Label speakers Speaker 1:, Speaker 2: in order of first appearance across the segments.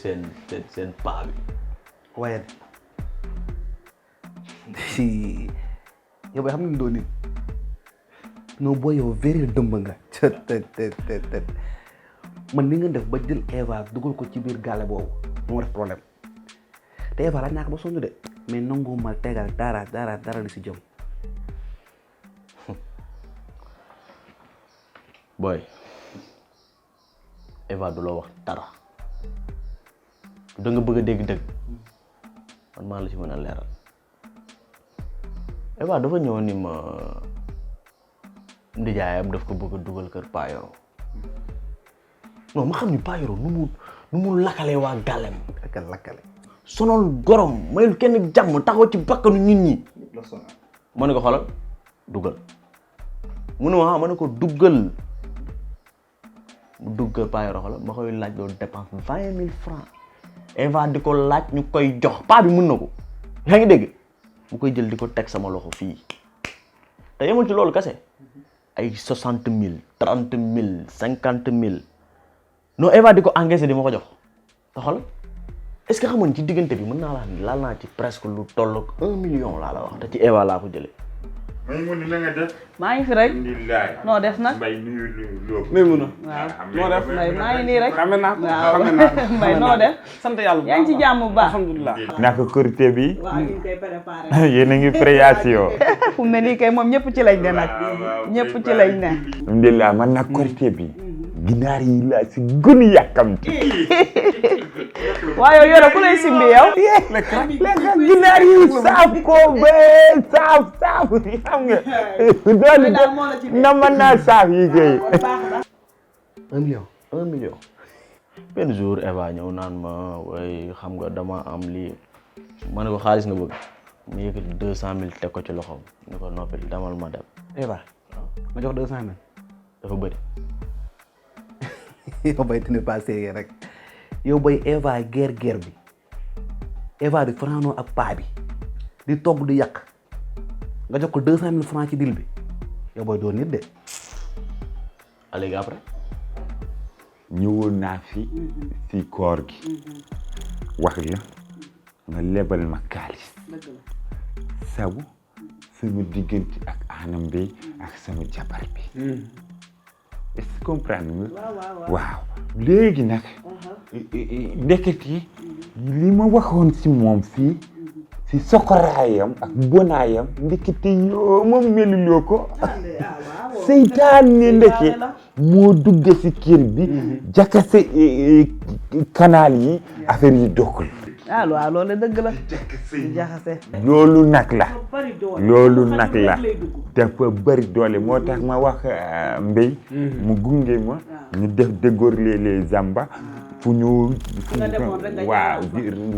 Speaker 1: beeg seen paa bi.
Speaker 2: waaye yow booy xam nga doon nit non booy yow very dëmb nga te man ni nga def ba jël Eva dugal ko ci biir gàlle boobu moo def problème te Eva laaj naa ko ba sonn de mais nangu ma tegal dara li si jëm.
Speaker 1: boy Eva du la wax dara da nga bëgg a dégg dëgg man maa la ci mën a leeral Eva dafa ñëw ni ma ndijaayam daf ko bëgg a dugal kër Payoro non ma xam ni Payoro nu mu lakkalee waa gàllem
Speaker 2: lakkale
Speaker 1: sonal gorom mayul kenn jàmm taxaw ci bakkanu nit ñi ma ne ko xoolal dugal mu ne ma ne ko duggal mu duggal Payoro xoolal ma koy laaj loolu dépense 20 000 francs Eva di ko laaj ñu koy jox paa bi mën na ko yaa ngi dégg bu koy jël di ko teg sama loxo fii te yemul ci loolu kese ay 60 000 30 000 50 000 non Eva di ko encaissé di ma ko jox te xool est-ce que xamoon ci diggante bi mën naa la xam laal naa ci presque lu toll ak 1 million laa la wax te ci Eva laa ko jëlee.
Speaker 3: Maymuna na nga def.
Speaker 4: maa ngi fi rek.
Speaker 3: alhamdulilah.
Speaker 4: noo def nag.
Speaker 3: Mbay nuyu loo.
Speaker 5: Maymuna.
Speaker 4: waaw
Speaker 5: noo def.
Speaker 4: Mbay maa ngi nii rek.
Speaker 5: xame naa ko
Speaker 4: waaw
Speaker 5: xame naa ko.
Speaker 4: Mbay noo def.
Speaker 5: sant yàlla bu baax
Speaker 4: yaa ngi ci jàmm bu baax.
Speaker 5: alhamdulilah.
Speaker 3: naka korité bi.
Speaker 4: waaw ñu ngi koy préparé.
Speaker 3: yéen a ngi création.
Speaker 4: fu mu ne nii kay moom ñëpp ci lañ ne nag. ñëpp ci lañ ne.
Speaker 3: alhamdulilah man nag korité bi. ginaar yi laa si gën a yàkkamti.
Speaker 4: waaye yore ku lay simbi yow.
Speaker 3: lekk ginaar yi saaf ko ba saaf xam nga. doole na mën naa saaf yi kay.
Speaker 1: 1 million. benn jour Eva ñëw naan ma way xam nga dama am lii ma ne ko xaalis nga bëgg mu yëkkati 200 000 teg ko ci loxoom ni ko noppil damal ma dem.
Speaker 2: Eva ma jox 200 000.
Speaker 1: dafa bëri.
Speaker 2: yow bay tene pas sérieux rek yow bay Eva guerre bi Eva di fanaanoo ak paa bi di togg di yàq nga jox ko 200 000 francs ci dil bi yow bay doo nit de.
Speaker 1: léegi après.
Speaker 3: ñëwoon naa fi si koor gi wax la nga lebal ma kaalis sabu sama diggante ak anam bi ak sama jabar bi est-ce que comprendre nga waaw léegi nag ndekete li ma waxoon si moom fii si sokoraayam ak bonaayam ndekete yoo ma meluloo ko seytaan ne ndeke moo dugg si kër bi jakase canal yi affaire yi doxul.
Speaker 4: waaw loolu dëgg la. jaxase.
Speaker 3: loolu nag la dafa bëri doole moo tax ma wax Mbay mu gunge ma ñu def dégorer les zamba fu ñu waaw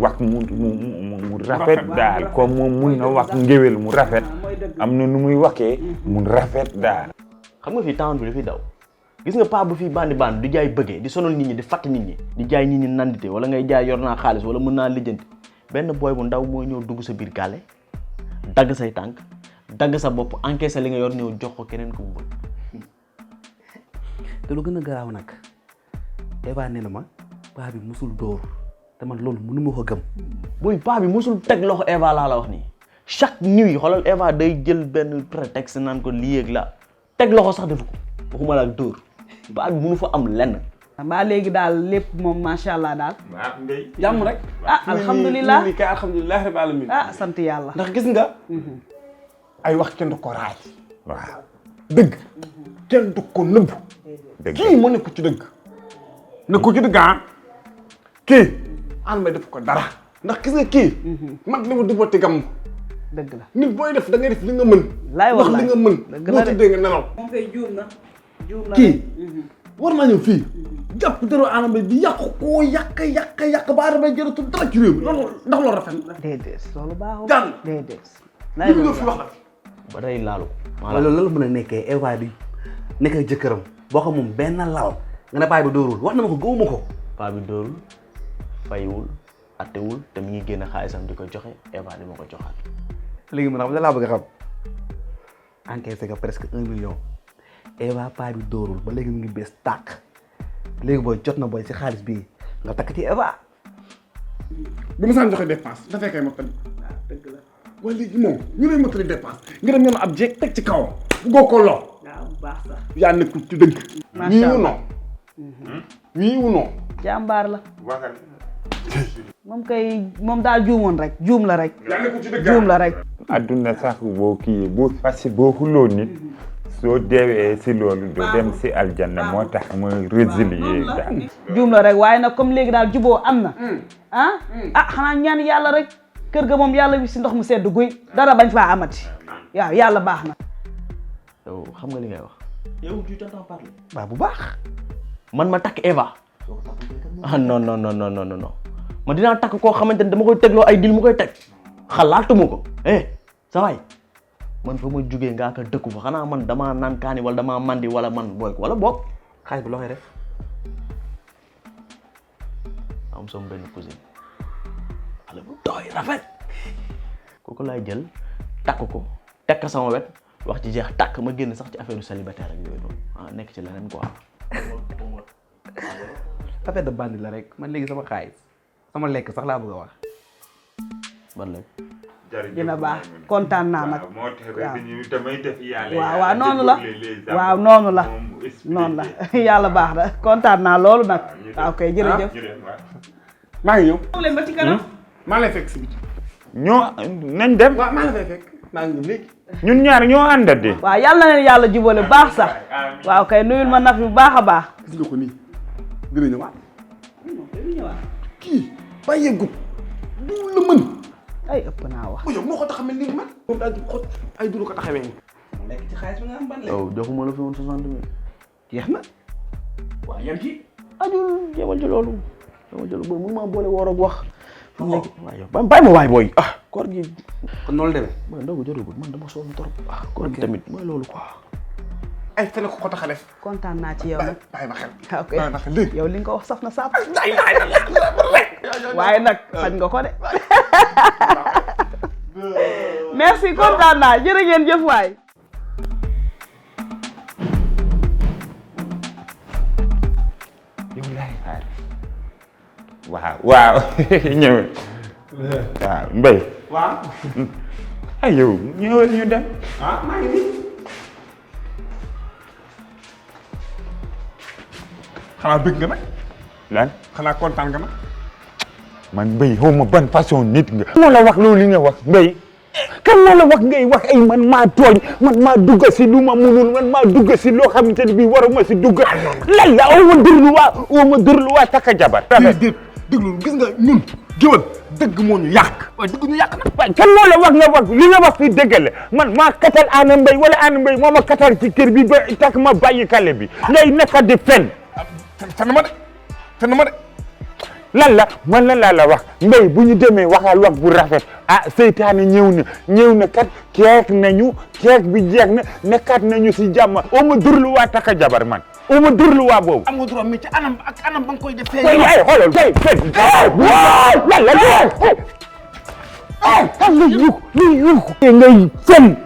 Speaker 3: wax mu rafet daal comme moom mun na wax ngéwél mu rafet am na nu muy waxee mu rafet daal.
Speaker 1: xam nga fii temps bi dafay daw gis nga paa bu fii bandi di jaay bëggee di sonal nit ñi di fàtt nit ñi di jaay nit ñi nandite wala ngay jaay yor naa xaalis wala mën naa lijjanti benn booy bu ndaw mooy ñëw dugg sa biir gàlle dagg say tànk dagg sa bopp encaissé li nga yor ñëw jox ko keneen ku mu bëgg.
Speaker 2: te lu gën a garaaw nag Eva nee na ma paa bi musul dóor te man loolu mënu ma ko gëm.
Speaker 1: booy paa bi musul teg loxo Eva laa la wax nii chaque nuit xoolal Eva day jël benn prétexte naan ko lii ak la teg loxo sax defu ko waxuma la ak dóor paa bi mënu fa am lenn.
Speaker 4: ba léegi daal lépp moom macha allah daal.
Speaker 5: jàmm rek.
Speaker 4: alhamdulilah
Speaker 5: lii kay alhamdulilah rabbil alamin.
Speaker 4: sant yàlla.
Speaker 5: ndax gis nga. ay wax kenn du ko raaj. waaw dëgg. kenn du ko nëbb. kii moo nekk ci dëgg. nekku ci dëgg kii. an may def ko dara. ndax gis nga kii. mag li mu dugg tigam.
Speaker 4: dëgg la
Speaker 5: nit booy def da ngay def li nga mën.
Speaker 4: laay
Speaker 5: wax li nga mën.
Speaker 4: dëgg la de
Speaker 5: boo tuddee nga nelaw.
Speaker 4: moom kay juum na.
Speaker 5: kii war naa ñëw fii jàpp dërë anam di yàq koo yàq ba anam jëratul dara ci réew mi loolu ndax loolu rafet na.
Speaker 4: déedéet loolu baaxul.
Speaker 5: jàll
Speaker 4: déedéet.
Speaker 5: li nga fi wax la.
Speaker 1: ba day laalu.
Speaker 2: wala loolu mën a nekkee Eva di nekkee jëkkëram boo xam moom benn lal nga ne paa bi dóorul wax na ma ko gëwuma ko.
Speaker 1: paa bi dóorul fayiwul attewul te mi ngi génn xaalisam di ko joxe Eva di ma ko joxaat.
Speaker 2: léegi man xam nga laa bëgg a xam encaissé nga presque 1 million Eva paa bi dóorul ba léegi mu ngi bees tàq léegi booy jot na booy si xaalis bii nga takk ci Eva.
Speaker 5: bu ma saan joxe dépense dafay kay mottali.
Speaker 2: waaw dëgg la.
Speaker 5: waaye léegi moom ñu lay mottali dépense nga dem yoonu ab jeeg teg ci kawam bu goo ko loo.
Speaker 2: waaw bu baax sax.
Speaker 5: yaa nekkul ci dëgg.
Speaker 2: macha allah
Speaker 5: oui ou non.
Speaker 4: jàmbaar la
Speaker 3: waxal.
Speaker 4: moom kay moom daal juumoon rek juum la rek
Speaker 5: yaa nekkul ci dëgg.
Speaker 4: juum la rek
Speaker 3: adduna sax boo kii boo fas boo xuloo nit soo deewee si loolu doo dem si aljanna moo tax ma résilier daal.
Speaker 4: juum la rek waaye nag comme léegi daal juboo am na ah xanaa ñaan yàlla rek kër ga moom yàlla wi si ndox mu sedd guy dara bañ faa amati waaw yàlla baax na
Speaker 1: yow xam nga li ngay wax. yow tu t'entends parler.
Speaker 2: waaw bu baax.
Speaker 1: man ma takk Eva. ah non non non non non non man dinaa takk koo xamante ni dama koy tegloo ay dil mu koy teg xalaatuma ko sa waay man fa ma jugee ngaa ko dëkku fa xanaa man damaa naan kaani wala damaa mandi wala man booy wala boog
Speaker 2: xaalis bi loo koy def.
Speaker 1: am sama benn cousine xale bu tooy rafet kooku laay jël takk ko teg ko sama wet wax ci jeex takk ma génn sax ci affaire célibataire ak yooyu noonu nekk ci leneen quoi.
Speaker 2: affaire de bandi la rek man léegi sama xaalis sama lekk sax laa bëgg a wax.
Speaker 1: ban la.
Speaker 4: dina baax kontaan naa nag
Speaker 3: moo tax rek ñu damay def yàlla.
Speaker 4: waaw noonu la waaw noonu la noonu la yàlla baax na kontaan naa loolu nag waaw kay jërëjëf.
Speaker 5: maa ngi ñëw.
Speaker 4: leen ba ci kanam.
Speaker 5: maa lay fekk si biti.
Speaker 3: ñoo nañ dem.
Speaker 5: waaw maa la fay fekk maa ngi ñëw léegi.
Speaker 3: ñun ñaar ñoo àndati.
Speaker 4: waaw yàlla na leen yàlla jubale baax sax waaw kay nuyul ma naf bu baax a baax.
Speaker 5: gis nga ko nii dina ñëwaat. kii bàyyeegut du la mën.
Speaker 4: ay ëpp naa wax.
Speaker 5: yow moo ko tax a mel ni man. moom daal di xot ay duru ko taxawee nii.
Speaker 2: mu lekk ci xaalis bi nga am ban lekk.
Speaker 1: yow joxuma la fi woon 60 000.
Speaker 2: jeex na.
Speaker 5: waaw yan kii.
Speaker 1: ajul yemal ci loolu yemal ci loolu booy mënu maa boole woor ak wax. fu mu nekk waaw yow bàyyi ma waay booy koor gi.
Speaker 2: kon noonu la demee.
Speaker 1: mooy ndogu jotagul man dama sonn trop. koor gi tamit mooy loolu quoi.
Speaker 5: ay fene ko tax a def.
Speaker 4: kontaan naa ci yow nag.
Speaker 5: bàyyi ma xel.
Speaker 4: ok
Speaker 5: bàyyi ma xel léegi.
Speaker 4: yow li nga ko wax saf na saap. waaye nag sañ nga ko de. merci kontaan naa jërë ngeen jëf waay.
Speaker 3: yow laay xaar waaw ñëw waaw Mbaye.
Speaker 5: waaw.
Speaker 3: ay yow ñëwal ñu dem.
Speaker 5: maa ngi nii. xanaa bëgg nga nag.
Speaker 3: lan
Speaker 5: xanaa kontaan nga nag.
Speaker 3: man Mbaye xaw ma ban façon nit nga. moo la wax loolu li nga wax Mbaye. kan moo la wax ngay wax ay man maa tooñ man maa dugg si lu ma munul man maa dugg si loo xamante ne bii waruma si dugg. lan la oo ma dërlu waa takka jabar.
Speaker 5: déedéet déglu gis nga ñun géwël dëgg moo ñu yàq. waaye dëgg ñu yàq nag.
Speaker 3: waaye kan moo la wax nga wax li nga wax fii dëgg la man maa katal Ana Mbaye wala Ana Mbaye moo ma katal ci kër bi ba tax ma bàyyi kale bi ngay nekk di fen.
Speaker 5: fen ma de fen ma de.
Speaker 3: lan la man lan laa la wax Mbaye bu ñu demee waxal wax bu rafet seytaane ñëw na kat ceeg nañu ceeg bi jeex na nekkaat nañu si jàmm oo ma durlu waa takka jabar man oo ma durlu waa boobu.
Speaker 5: am nga droit mais ci anam ak anam ba nga koy defee.
Speaker 3: ay xoolal kay fen lan la ngay fen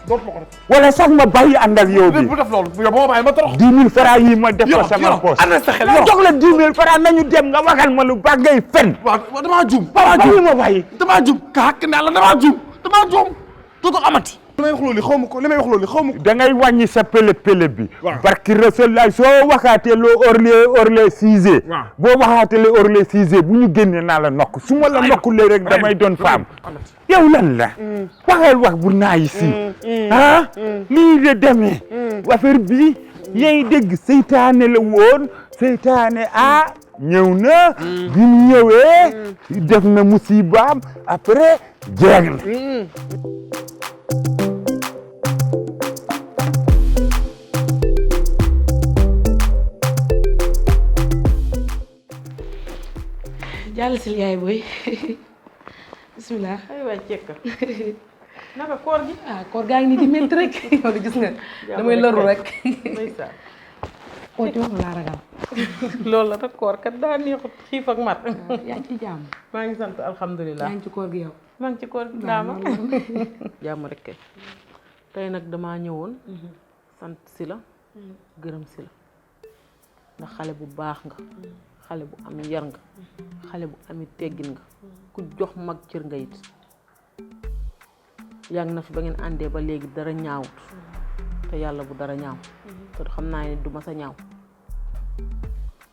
Speaker 5: dootu ma ko def.
Speaker 3: wala sax ma bàyyi ànd ak yow bi
Speaker 5: bu def loolu yow boo bàyyi ma torox.
Speaker 3: 10 000 francs yi ma def ko sama poche.
Speaker 5: ana sa xel
Speaker 3: jox la 10 000 francs nañu dem nga waxal ma lu baax ngay fen.
Speaker 5: waaw damaa juum.
Speaker 3: ma bàyyi.
Speaker 5: damaa juum ka xàkk naa la damaa juum dootu amati. li may wax loolu xaw ma ko li may wax loolu xaw ma ko.
Speaker 3: da ngay wàññi sa pele bi.
Speaker 5: waaw
Speaker 3: barki Rasulullah soo waxaatee loo orle 6 heures.
Speaker 5: waaw
Speaker 3: boo waxaatee loo orle 6 heures bu ñu génnee naa la nokk su ma la nokkulee rek damay doon femme. yow lan la. waxal wax bu naay si. lii de demee. affaire bi yaa ngi dégg seytaane la woon seytaane ñëw na. bi mu ñëwee. def na musibaam après jeex na.
Speaker 6: jàll si yaay booy bismillah
Speaker 4: ay waay cekk naka koor gi.
Speaker 6: koor gaa ngi nii di métti rek yow de gis nga damay lëru rek koo ci wax laa ragal
Speaker 4: loolu la nag koor kat daa neexut xiif ak mat.
Speaker 6: yaa ngi ci jàmm
Speaker 4: maa ngi sant alhamdulilah.
Speaker 6: yaa ngi ci koor gi yow
Speaker 4: maa ngi ci koor gi daama jàmm rek kay tey nag damaa ñëwoon sant si la gërëm si la ndax xale bu baax nga
Speaker 6: xale bu am yar nga xale bu ami teggin nga ku jox mag cër nga it yàgg na fi ba ngeen àndee ba léegi dara ñaawut te yàlla bu dara ñaaw te xam naa ne du ma sa ñaaw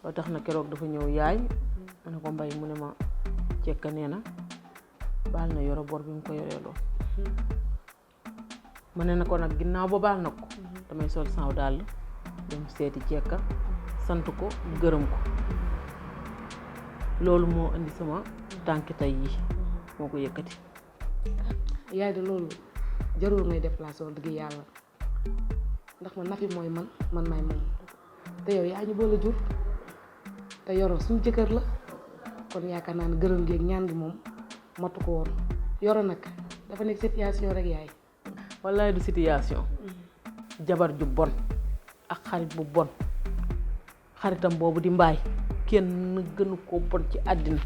Speaker 6: ba tax na keroog dafa ñëw yaay ma ne ko mbay mu ne ma Cekka nee na baal na yoro bor bi mu ko yoree lool ma ne na ko nag ginnaaw ba baal na ko damay sol saw dàll dem seeti Cekka sant ko gërëm ko loolu moo indi sama tànki tey yi moo ko yëkkati
Speaker 7: yaay de loolu jarul ngay déplacé woon dëgg yàlla ndax man Nafi mooy man maay man te yow yaa ñu boole jur te Yoro suñu jëkkër la kon yaakaar naa ne gërëm gi ak ñaan gi moom matu ko woon Yoro nag dafa nekk situation rek yaay.
Speaker 6: wallaay du situation jabar ju bon ak xarit bu bon xaritam boobu di mbaay kenn gënu ko bon ci àddina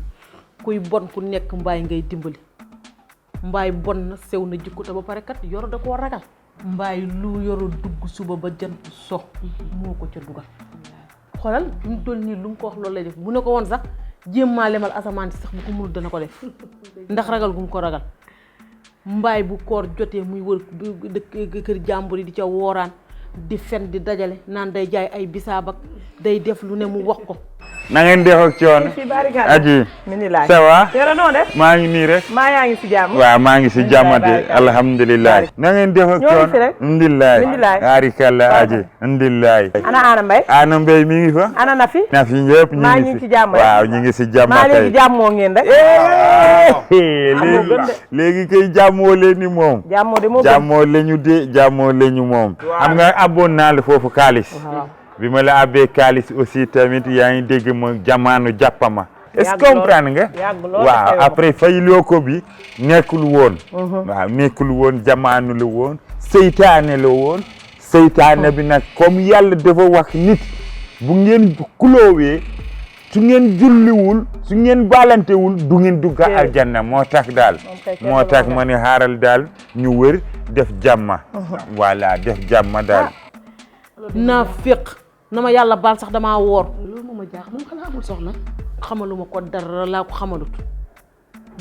Speaker 6: kuy bon ku nekk mbaay ngay dimbali mbaay bon na sew na jikko te ba pare kat Yoro da koo ragal mbaay lu Yoro dugg suba ba jant so moo ko ca dugal xoolal fi mu toll nii lu mu ko wax loolu lay def bu ne ko woon sax jéem maa lemal asamaan si sax bu ko mënul dana ko def ndax ragal gu mu ko ragal mbaay bu koor jotee muy wër dëkk kër jàmbur yi di ca wooraan di fen di dajale naan day jaay ay bisaab ak day def lu ne mu wax ko
Speaker 3: na ngeen def ak coono aji ça va
Speaker 4: Yoro noo def
Speaker 3: maa ngi nii rek
Speaker 4: maa yaa ngi si jàmm
Speaker 3: waaw maa ngi si jàmmati alhamdulilah na ngeen def ak coono alhamdulilah arikalla aji alhamdulilah
Speaker 4: ana Mbay
Speaker 3: ana Mbay mi ngi fa
Speaker 4: ana Nafi
Speaker 3: Nafi ñëpp ñu
Speaker 4: maa
Speaker 3: ngi
Speaker 4: ngi
Speaker 3: si
Speaker 4: ci jàmm
Speaker 3: waaw ñu ngi si jàmm
Speaker 4: maa
Speaker 3: kay
Speaker 4: léegi jàmmoo ngeen rek
Speaker 3: léegi kay jàmmoo leen ni moom
Speaker 4: jàmmoo de moo
Speaker 3: jàmmoo lañu de jàmmoo lañu moom xam nga abboon naa la foofu kaalis bi ma la abbee kaalis aussi tamit yaa ngi dégg ma jamaanu jàppama est-ce que comprendre nga waaw après fayloo ko bi nekkul woon waaw nekkul woon jamaanu la woon seytaane la woon seytaane bi nag comme yàlla dafa wax nit bu ngeen kuloowee su ngeen julliwul su ngeen baalantewul du ngeen dugga aljanna moo tax daal moo tax ma ne xaaral daal ñu wër def jàmma voilà def jàmma daal
Speaker 6: naa féq na ma yàlla baal sax damaa woor
Speaker 7: loolu moom a jaax moom xanaa amul soxna.
Speaker 6: xamaluma ko dara laa ko xamalut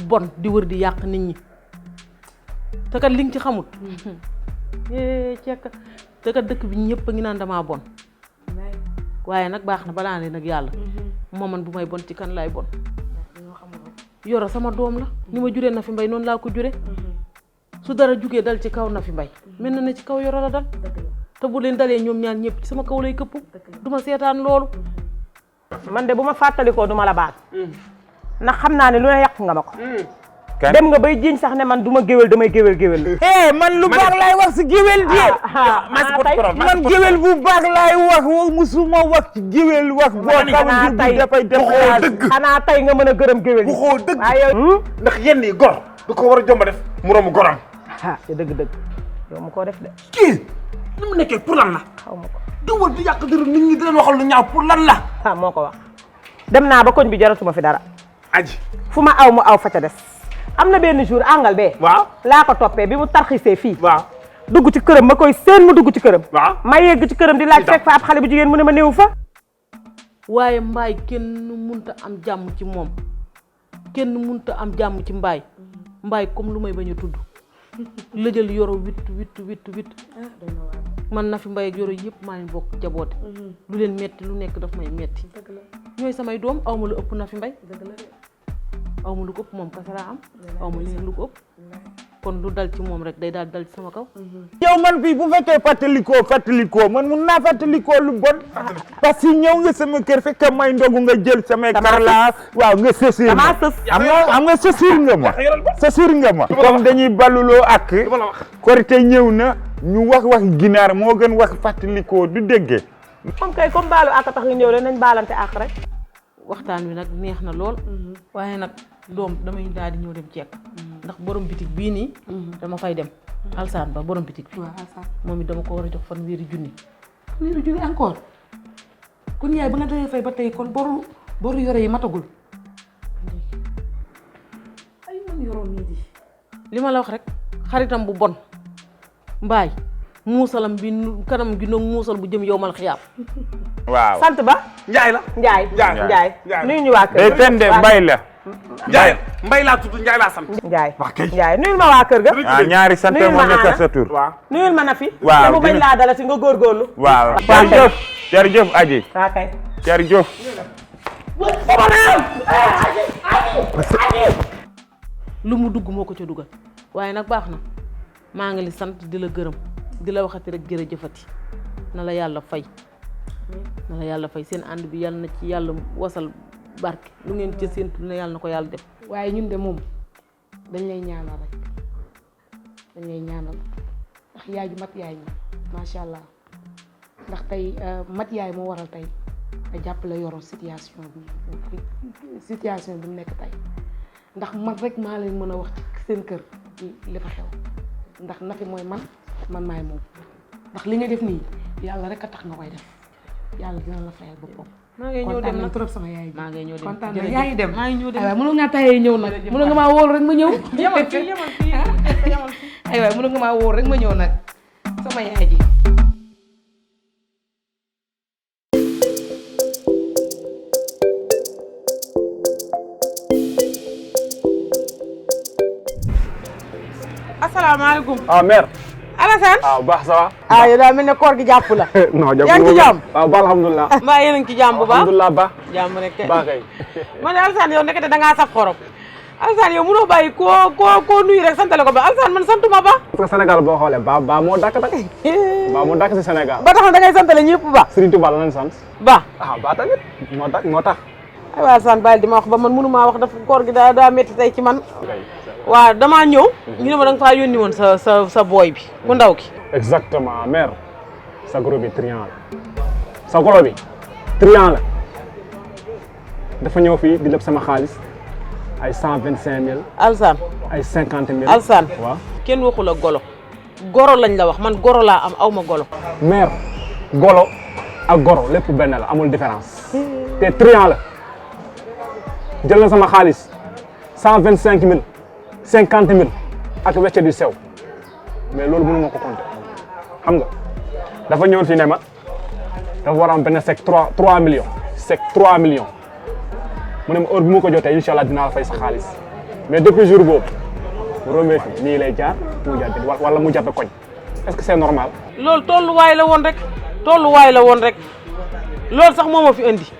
Speaker 6: bon di wër di yàq nit ñi te kat li nga ci xamut Cekka te kat dëkk bi ñëpp a ngi naan damaa bon waaye nag baax na balaa ne nag yàlla moo man bu may bon ci kan laay bon Yoro sama doom la ni ma juree Nafi Mbay noonu laa ko jure su dara jugee dal ci kaw Nafi Mbay mel na ne ci kaw Yoro la dal te bu leen dalee ñoom ñaar ñëpp ci sama kaw lay këpp duma seetaan loolu
Speaker 4: man de bu ma fàttalikoo duma la baal ndax xam naa ne lu ne yàq nga ma ko
Speaker 3: kan
Speaker 4: dem nga bay jiiñ sax ne man du ma géwél damay géwél
Speaker 3: man lu baax laay wax si géwél di man géwél bu baax laay wax musuma wax ci géwél wax boo xam ne dafay def
Speaker 4: xanaa tey nga mën a gërëm géwél
Speaker 5: bu xoo dëgg
Speaker 4: waaye yow
Speaker 5: ndax yenn yi gor du ko war a jomba def moroomu goram
Speaker 4: te dëgg yow mu koo def de
Speaker 5: kii ni mu nekkee pour lan la
Speaker 4: xaw ma ko
Speaker 5: di wër di yàq dërëm nit ñi di leen waxal lu ñaaw pour lan la
Speaker 4: moo ko wax dem naa ba koñ bi jaratuma fi dara
Speaker 5: aji
Speaker 4: fu ma aw mu aw fa ca des am na benn jour àngal bee
Speaker 5: waaw
Speaker 4: laa ko toppee bi mu tarxisee fii
Speaker 5: waaw
Speaker 4: dugg ci këram ma koy seen mu dugg ci këram
Speaker 5: waaw
Speaker 4: ma yegg ci këram di laaj fekk fa ab xale bu jigéen mu ne ma néew fa
Speaker 6: waaye mbaay kenn munta am jàmm ci moom kenn munta am jàmm ci mbaay comme lu may bañ a tudd lëjal Yoro witt man Nafi Mbay ak Yoro yëpp maa ngi bokk jaboote lu leen metti lu nekk daf may metti ñooy samay doom aw ma lu ëpp Nafi Mbay aw ma lu ko ëpp moom kese laa am aw ma leen lu ko ëpp kon lu dal ci moom rek day daal dal ci sama kaw
Speaker 3: yow man fii bu fekkee fàttalikoo man mun naa fàttalikoo lu bon parce que ñëw nga sama kër fekk may ndogu nga jël samay karla waaw nga sësir ma am nga sësir nga ma comme dañuy baluloo ak korite ñëw na ñu wax ginaar moo gën wax fàttalikoo du déggee
Speaker 4: moom kay comme baalu ak tax nga ñëw de nañ baalante ak rek
Speaker 6: waxtaan wi nag neex na lool waaye nag doom damay daal di ñëw dem Cekka ndax borom bitig bii nii dama fay dem alsaan ba borom bitig bi moom it dama ko war a jox fanweeri junni
Speaker 7: encore kon yaay ba nga dee fay ba tey kon boru Yoro yi matagul ay man Yoro nii di
Speaker 6: li ma la wax rek xaritam bu bon mbaay muusalam bi kanam gi noog muusal bu jëm yow mal xiyaam.
Speaker 3: waaw
Speaker 4: sant ba
Speaker 5: Njaay la.
Speaker 4: Njaay Njaay nuyu ñu waa kër
Speaker 3: day tende mbay la.
Speaker 5: Njaay mbay laa tudd Njaay laa sant.
Speaker 4: Njaay Njaay nuyul ma waa kër ga
Speaker 3: ñaari sant
Speaker 4: nuyul
Speaker 3: moo
Speaker 4: ma
Speaker 3: nekk
Speaker 4: Ana.
Speaker 3: sa tur.
Speaker 4: nuyul ma na fi
Speaker 3: Waaw,
Speaker 4: te mu bañ
Speaker 3: dina-
Speaker 4: laa dala si nga góorgóorlu
Speaker 3: waaw
Speaker 4: kay.
Speaker 3: jërëjëf aji
Speaker 4: waa kay
Speaker 3: jërëjëf.
Speaker 6: lu mu dugg moo ko ca dugal waaye nag baax na maa ngi li sant di la gërëm di la waxati rek jërëjëfati na la yàlla fay na la yàlla fay seen ànd bi yàlla na ci yàlla wasal barke lu ngeen ci séentu ne yàlla na ko yàlla def.
Speaker 7: waaye ñun de moom dañ lay ñaanal rek dañ lay ñaanal ndax yaay ju mat yaay ñi macha allah ndax tey mat yaay moo waral tey nga jàppale Yoro situation bi mu nekk tey ndax man rek maa leen mën a wax ci seen kër li fa xew ndax Nafi mooy man maay moom ndax li nga def nii yàlla rek a tax nga koy def yàlla dina la fayal boppam.
Speaker 6: maa ngi ñëw dem
Speaker 7: kontaan nañ
Speaker 6: nag
Speaker 7: trop sama yaay ji.
Speaker 6: maa ngi ñëw dem
Speaker 7: kontaan
Speaker 6: jërëjëf.
Speaker 7: nañ yaa ngi dem
Speaker 6: maa ngi ñëw dem
Speaker 7: aywa mënoon ngaa tayee ñëw nag mënoon nga maa wóor rek ma ñëw.
Speaker 6: yemal fii yemal fii yemal fii.
Speaker 7: aywa mënoon nga maa wóor rek ma ñëw nag sama yaay ji.
Speaker 4: asalaamaaleykum
Speaker 8: mère.
Speaker 4: Alassane
Speaker 8: baax ça va.
Speaker 4: yow daal mel ne koor gi jàpp la
Speaker 8: non jàpp
Speaker 4: yaa ngi ci jàmm
Speaker 8: ba alhamdulilah.
Speaker 4: mbaa yéen a ngi ci jàmm bu baax
Speaker 8: alhamdulilah ba.
Speaker 4: jàmm rek kay
Speaker 8: baax kay.
Speaker 4: man de Alassane yow nekkate da ngaa saf xorom Alassane yow mënoo bàyyi koo nuyu rek santale ko ba Alassane man santuma ba
Speaker 8: parce que Sénégal boo xoolee ba moo dàkk nag. ba moo dàkk si Sénégal.
Speaker 4: ba tax na da ngay santale ñëpp ba
Speaker 8: Serigne Touba la leen sant.
Speaker 4: ba
Speaker 8: ba tamit moo tax.
Speaker 4: aywa Alassane bàyyi di ma wax ba man mënumaa wax dafa koor gi daa métti tey ci man waaw damaa ñëw ñu ne ma da nga faa yónni woon sa booy bi bu ndaw ki
Speaker 8: exactement mère. sa goro bi triant la. sa goro bi triant la. dafa ñëw fii di leb sama xaalis ay 125 000
Speaker 4: Alassane
Speaker 8: ay 50 000.
Speaker 4: Alassane
Speaker 8: waaw.
Speaker 4: kenn waxu la goro lañ la wax man goro laa am aw ma golo
Speaker 8: mère golo ak goro lépp benn la amul différence te triant la jël na sama xaalis 125 000 50 000 ak wecce du sew mais loolu mënu ma ko compter xam nga dafa ñëwoon fii ne ma dafa war a am benn chèque 3 millions chèque 3 millions mu ne ma heure bu ma ko jotee incha allah dinaa la fay sa xaalis mais depuis jour boobu rombee fi nii lay jaar mu jaar wala mu jàppe koñ est-ce que c'est normal.
Speaker 4: loolu tolluwaay la woon rek loolu sax moo ma fi indi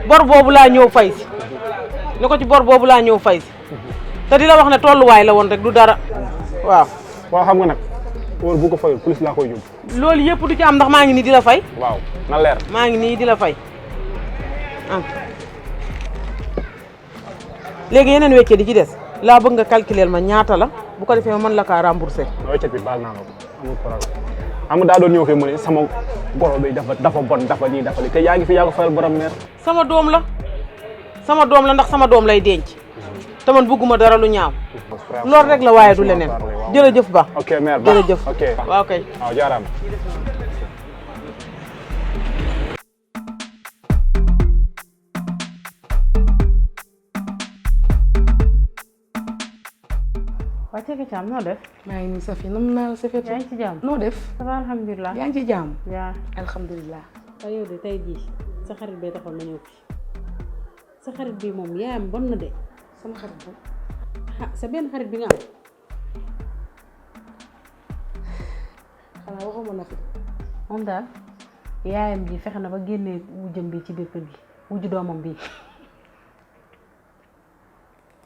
Speaker 4: bor boobu laa ñëw fay si ne ko ci bor boobu laa ñëw fay si te di la wax ne tolluwaay la woon rek du dara waaw.
Speaker 8: waaw xam nga nag heure bu ko fayul police laa koy yóbbu.
Speaker 4: loolu yëpp du ci am ndax maa ngi nii di la fay.
Speaker 8: waaw na leer.
Speaker 4: maa ngi nii di la fay léegi yeneen wecce di ci des laa bëgg nga calculer ma ñaata la bu ko defee ma mën la kaa rembourser.
Speaker 8: weccet bi baal naa la ko amul problème xam nga daa doon ñëw fii mu ne sama goro bi dafa bon dafa nii dafa lii te yaa ngi fi yaa ko fayal borom meer.
Speaker 4: sama doom la ndax sama doom lay denc te man bëgguma dara lu ñaaw loolu rek la waaye du leneen jërëjëf ba.
Speaker 8: ok mère
Speaker 4: jërëjëf
Speaker 8: ok
Speaker 4: waaw kay.
Speaker 8: waaw jaaraama.
Speaker 9: waa Cekki Thiam noo def.
Speaker 7: maa ngi nii Safi nam naa la Safi.
Speaker 9: yaa ngi ci jàmm
Speaker 7: noo def.
Speaker 9: ça va alhamdulilah.
Speaker 7: yaa ngi ci jàmm.
Speaker 9: yaa
Speaker 7: alhamdulilah.
Speaker 9: waaye yow de tey jii sa xarit bee taxoon na ñëw fi sa xarit bi moom yaayam bon na de.
Speaker 7: sama xarit bu.
Speaker 9: sa benn xarit bi nga am.
Speaker 7: xanaa waxuma na fi.
Speaker 9: moom daal yaayam ji fexe na ba génnee wujjam bi ci biir kër gi wujju doomam bi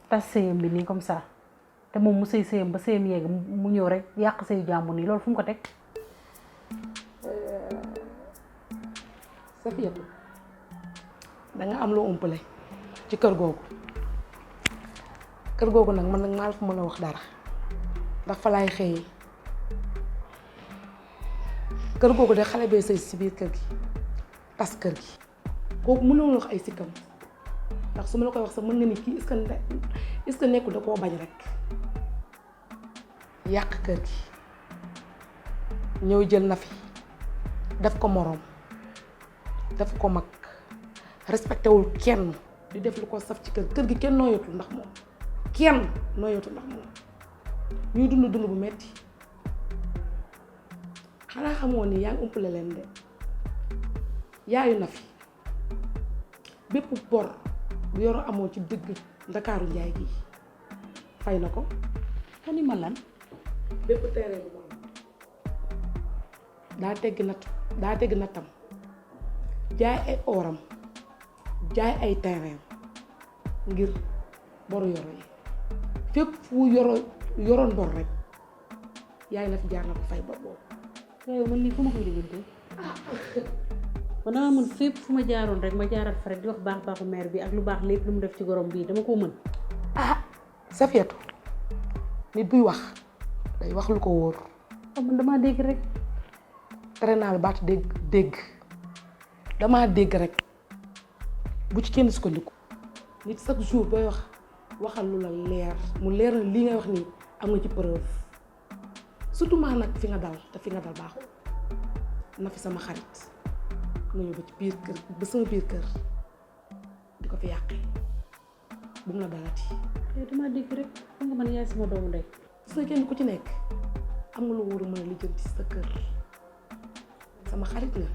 Speaker 9: tas sëyam bi nii comme ça te moom mu sëy sëyam ba sëyam yeeg mu ñëw rek yàq sëyu jàmbur nii loolu fu mu ko teg.
Speaker 7: Safi da nga am loo umpale ci kër googu nag man nag maa la fa mën a wax dara ndax fa laay xëyee kër googu de xale bee sëy si biir kër gi tas kër gi kooku mënoo wax ay sikkam ndax su ma la koy wax sax mën nga ni kii est-ce que nekkul da koo bañ rek yàq kër gi ñëw jël na fi def ko moroom def ko mag respecté wul kenn di def lu ko saf ci kër gi kenn nooyatul ndax moom kenn nooyatul ndax moom ñuy dund bu metti xanaa xamoo ni yaa ngi umpale leen de yaayu na fi bépp bor bu yoro amoo ci dëgg Ndakaaru Njaay gi fay na ko.
Speaker 9: kon ni ma lan
Speaker 7: bépp terrain bu moom daa tegg nattam jaay ay oram jaay ay terrain ngir boru yoro yi fépp fu yoroon bor rek yaay na fi jaar na ko fay bor boobu.
Speaker 9: yow man lii fu ma koy diggante man dama mën fépp fu ma jaaroon rek ma jaarat fa rek di wax baaxu maire bi ak lu baax lépp lu mu def ci gorom bii dama koo mën.
Speaker 7: Safiatou nit buy wax day wax lu ko wóor.
Speaker 9: man damaa dégg rek.
Speaker 7: tere naa la baat dégg damaa dégg rek bu ci kenn sukkandiku nit chaque jour booy wax waxal lu la leer mu leer na lii ngay wax nii am nga ci preuve surtout maa nag fi nga dal te fi nga dal baaxul na fi sama xarit nga ñëw ba ci biir kër ba sama biir kër di ko fi yàqee bu mu la dalati.
Speaker 9: yow damaa dégg rek xam nga man yaay sama doomu ndey.
Speaker 7: gis nga kenn ku ci nekk am nga lu wóoru mën a lijjanti sa kër sama xarit nga.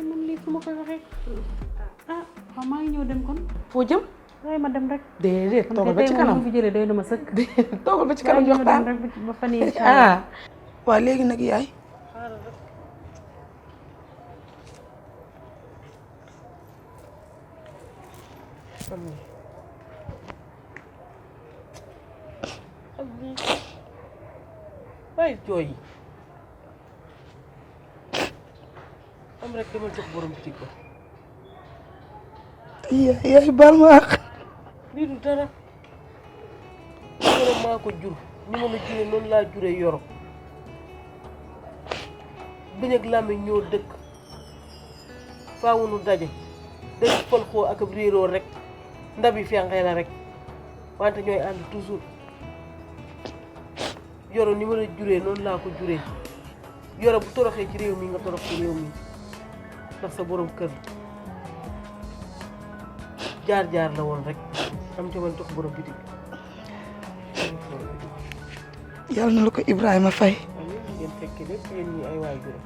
Speaker 9: man lii fu ma koy waxee waaw maa ngi ñëw dem kon.
Speaker 7: foo jëm.
Speaker 9: waaye ma dem rek.
Speaker 7: déedéet toogal ba ci kanam
Speaker 9: man fi jëlee doy na ma sëkk.
Speaker 7: toogal ba ci kanam jox taan
Speaker 9: rek ba fan yii incha allah.
Speaker 7: waaw léegi nag yaay.
Speaker 6: bàyyi jooy yi am rek dama jox borom bitig ba.
Speaker 7: yaay baal ma àq.
Speaker 6: lii du dara yoro maa ko jur ni ma la juree noonu laa juree yoro bëñ ak làmmiñ ñoo dëkk faawu nu daje dañ fol xoo ak ab réeroo rek ndabi fenqee la rek wante ñooy ànd toujours yoro ni ma la juree noonu laa ko juree yoro bu toroxee ci réew mi nga torox ci réew mi ndax sa borom kër jaar-jaar la woon rek am ci man jox borom bitig
Speaker 7: yàlla na la ko Ibrahima fay.
Speaker 6: amiin ngeen fekke lépp yéen ñi ay waay juróom